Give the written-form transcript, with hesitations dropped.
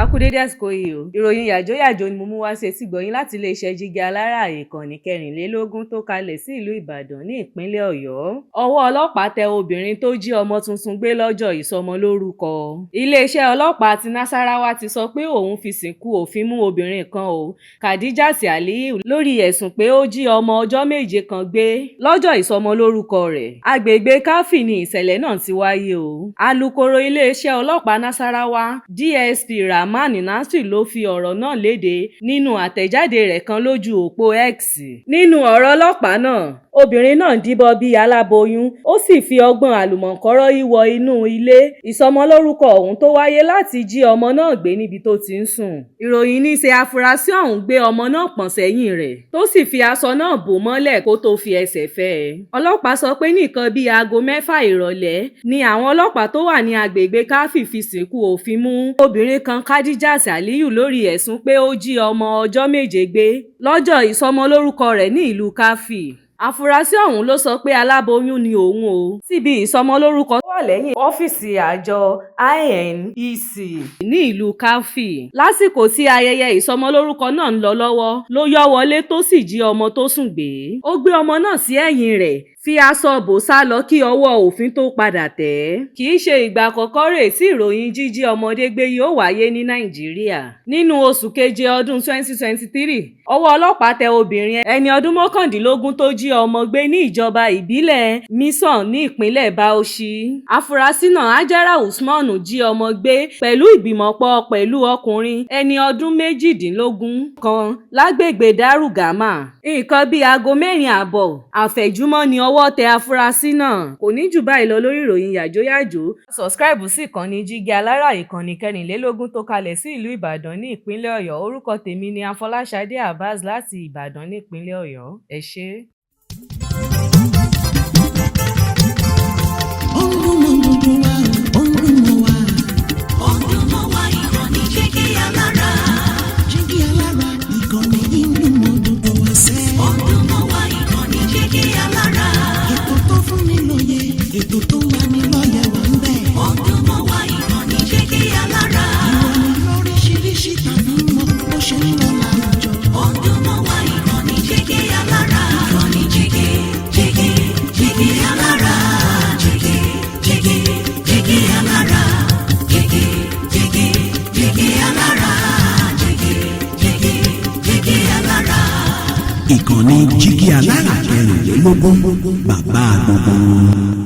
A kú dédé àsìkò yìí o. Ìròyìn yàjóyàjó ni mo mú wá sí etígbọ̀ọ́ yín láti iléeṣẹ́ Jígí Alárà, ìkànnì 24 tó kalẹ̀ sí ìlú Ìbàdàn ní ìpínlẹ̀ Ọ̀yọ́. Ọwọ́ ọlọ́pàá tẹ obìnrin tó jí ọmọ tuntun gbé lọ́jọ́ ìsọmọlórúkọ. Iléeṣẹ́ ọlọ́pàá ti Nasarawa ti sọ pé òun fi ṣìnkún òfin mú obìnrin kan o, Khadijat Aliyu, lórí ẹ̀sùn pé ó jí ọmọ ọjọ́ 7 kan gbé lọ́jọ́ ìsọmọlórúkọ rẹ̀. Agbègbè Karfi ni ìṣẹ̀lẹ̀ náà ti wáyé o. Alūkkóró iléeṣẹ́ ọlọ́pàá Nasarawa, DSP Rahman Nasir, ló fi ọ̀rọ̀ náà lédè nínú àtẹ̀jáde rẹ̀ kan lójú òpó X. Nínú ọ̀rọ̀ ọlọ́pàá náà, obìnrin náà díbọ́n bíi aláboyún, ó sì fi ọgbọ́n àlùmọ̀kọ́rọ́yí wọ inú ilé ìsọmọlórúkọ ọ̀hún tó wáyé láti jí ọmọ náà gbé níbi tó ti ń sùn. Ìròyìn ní í ṣe àfúrásì ọ̀hún gbé ọmọ náà pọ̀n sẹ́yìn rẹ̀ tó sì fi aṣọ náà bò mọ́lẹ̀ kó tóó fi ẹsẹ̀ fẹ́ ẹ. Ọlọ́pàá sọ pé nìkan bíi aago 6 ìrọ̀lẹ́ ni àwọn ọlọ́pàá tó wà ní agbègbè Karfi fi ṣìnkún òfin mú obìnrin kan, Khadijat Aliyu, lórí ẹ̀sùn pé ó jí ọmọ ọjọ́ 7 gbé lọ́jọ́ ìsọmọlórúkọ rẹ̀ ní ìlú Karfi. Àfúrásì ọ̀hún ló sọ pé aláboyún ni òun o síbi ìsọmọlórúkọ tó wà lẹ́yìn ọ́fíìsì àjọ INEC ní ìlú Karfi. Lásìkò tí ayẹyẹ ìsọmọlórúkọ náà ń lọ lọ́wọ́ ló yọ wọlé tó sì jí ọmọ tó sùn gbé. Ó gbé ọmọ náà sí ẹ̀yìn rẹ̀, fi aṣọ bò sá lọ kí ọwọ́ òfin tóó padà tẹ̀ ẹ́. Kì í ṣe ìgbà àkọ́kọ́ rèé tí ìròyìn jíjí ọmọdé gbé yóò wáyé ní Nàìjíríà. Nínú oṣù keje ọdún 2023, ọwọ́ ọlọ́pàá tẹ obìnrin ẹni ọdún 19 tó jí ọmọ gbé ní ìjọba ìbílẹ̀ Misau ní ìpínlẹ̀ Bauchi. Àfúrásì náà, Hajara Usman, jí ọmọ gbé pẹ̀lú ìgbìmọ̀pọ̀ pẹ̀lú ọkùnrin ẹni ọdún 18 kan lágbègbè Daru-Gama. Nǹkan bíi aago 4:30 àfẹ̀júmọ́ ni ọwọ́ tẹ àfúrásì náà. Kò ní jù báyìí lọ lórí ìròyìn yàjóyàjó. Subscribe sí ìkànnì Jígí Alárà, ìkànnì 24 tó kalẹ̀ sí ìlú Ìbàdàn ní ìpínlẹ̀ Ọ̀yọ́. Orúkọ tèmi ni Afọláṣadé Abbas láti Ìbàdàn ní ìpínlẹ̀ Ọ̀yọ́. Ẹ ṣé. Ó ń dún mọ́ gbogbo wa, ó ń dún mọ́ wa. Ó ń dún mọ́ wa, ìkànnì Jígí Alára. Jígí Alára, ìkànnì yìí ń dún mọ́ gbogbo wa sẹ́. Ó ń dún mọ́ wa, ìkànnì Jígí Alára. Ètò tó fún ni lóye, ètò tó ń lani lọ́yẹ̀ wà ń bẹ̀. Ó ń dún mọ́ wa, ìkànnì Jígí Alára. Ìròyìn lóríṣiríṣi tàbí mọ bó ṣe ń lọ láwùjọ. Ó ń dún mọ́ wa, ìkànnì Jígí Alára. Ìkànnì Jígí, Jígí, Jígí Alára. Jígí, Jígí, Jígí Alára. Jígí, Jígí, Jígí Alára. Jígí, Jígí, Jígí Alára. Ìkànnì Jígí Alára 24, bàbá gbogbo wọn.